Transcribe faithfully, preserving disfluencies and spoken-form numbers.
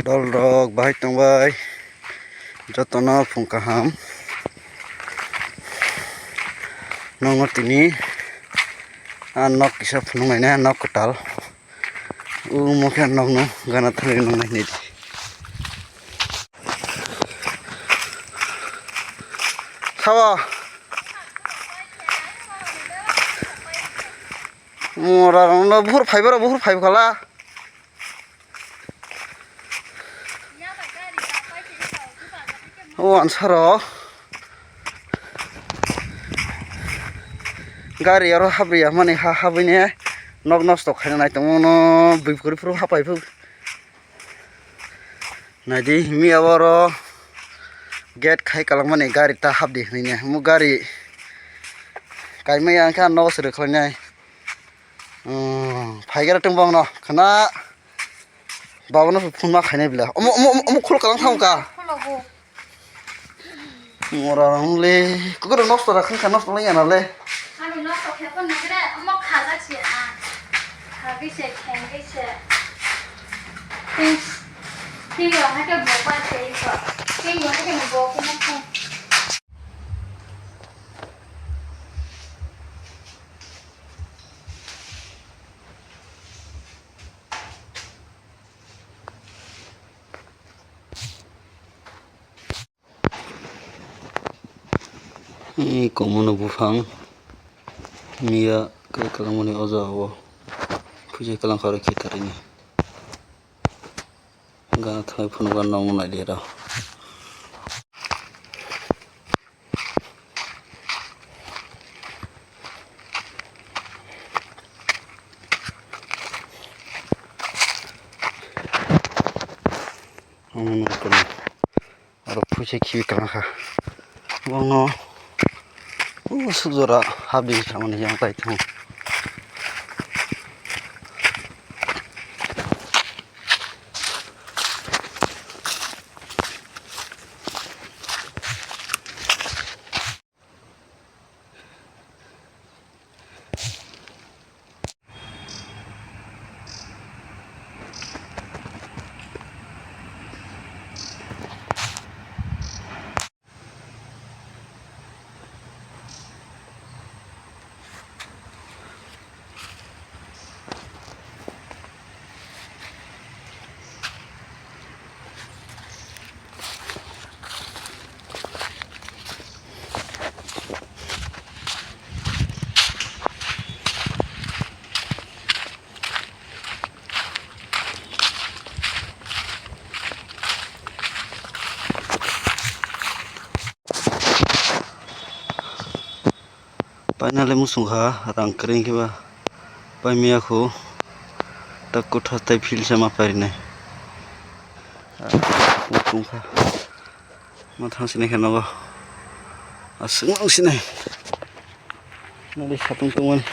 Dol rok bahai tongbai, jotono phung kaham. Nongo tini a nok kisa phunuk naina, nok kwtal. Omo khe nokno gana thangwi nuknai hinwi di. Sabo. Mora rokno buhur phaiba rok buhur phaiba khala. O ansaro gari aro habriya mani ha habwini nok nosto khaina nai tongmano bui kwrwi phuru hapai phuru. Naidi himi abo oro gate khai kalangmani gari ta habdi hinwi ne omo gari kaimaya hwnkhe ang nogo se rwkhlainai. Phaigara tong bongno khna. Babono phone ma khainai bwle. Omo, omo, omo, omo khuluk kalang thang ka. Khuluk bo. Mora rang le. Kukuro nosto ra khang kha nosto lai yana le. Ani nosto khe phone nagre, omo khajak si a. Khagwi se, khengwi se. Ting, ting yo hake bo pa se iko. Ting yo hake bo ko mo phone. Ee, komono buphang miya kwrwi kwlwngmani o jaga o puisa kwlwngkha oro khitarwi ni gana thangwi phunukgo nokno naidi oro. Oro puisa khibi tongkha. Bono o suk jora habdi samani yang tai thung. Painale muchungkha rang kwrwi khe ba paimaya khu tak kwthar tei philsa ma parinai. Muchungkha ma thang sinai khe nogo aswk nang sinai nadi satung tongmani.